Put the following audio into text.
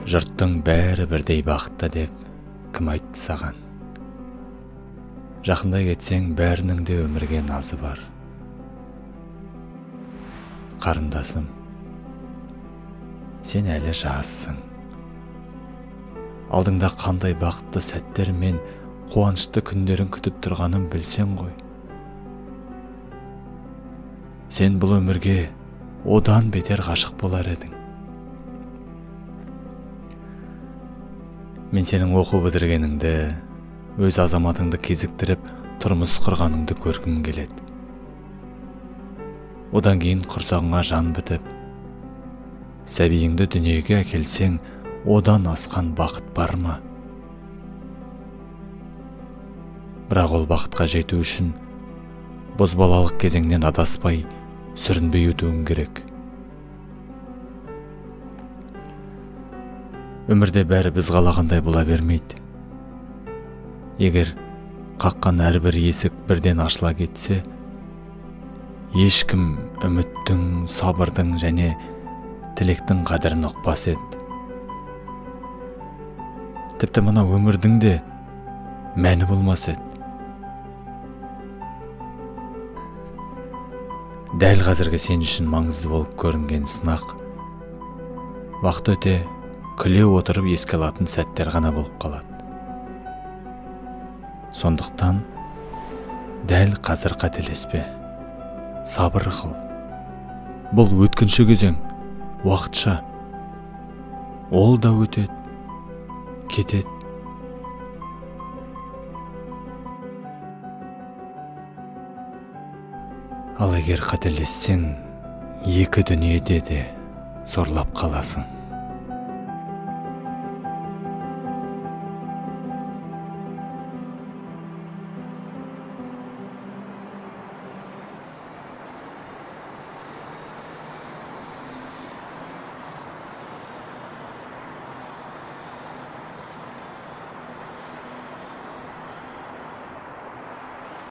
Жұрттың бәрі бірдей бақытты деп кім айтты саған? Жақындай кетсең, бәрінің де өмірге назы бар. Қарындасым, сен әлі жассың. Алдыңда қандай бақытты сәттер мен қуанышты күндерін күтіп тұрғанын білсең ғой. Сен бұл өмірге одан бетер ғашық болар едің. Мен сенің оқу бітіргеніңді, өз азаматыңды кезіктіріп, тұрмыс құрғаныңды көргім келеді. Одан кейін құрсағыңа жан бітіп, сәбиіңді дүниеге әкелсең, одан асқан бақыт бар ма? Бірақ ол бақытқа жету үшін бозбалалық кезеңнен адаспай, сүрінбей өтуің керек. Өмірде бәрі біз қалағандай бола бермейді. Егер қаққан әрбір есік бірден ашыла кетсе, ешкім үміттің, сабырдың және тілектің қадірін ұқпас еді. Тіпті мына өмірдің де мәні болмас еді. Дәл қазіргі сен үшін маңызды болып көрінген сынақ, уақыт өте күле отырып еске алатын сәттер ғана болып қалады. Сондықтан дәл қазір қателеспе, сабыр қыл. Бұл өткінші кезең, уақытша. Ол да өтеді, кетеді. Ал егер қателессең, екі дүниеде де сорлап қаласың.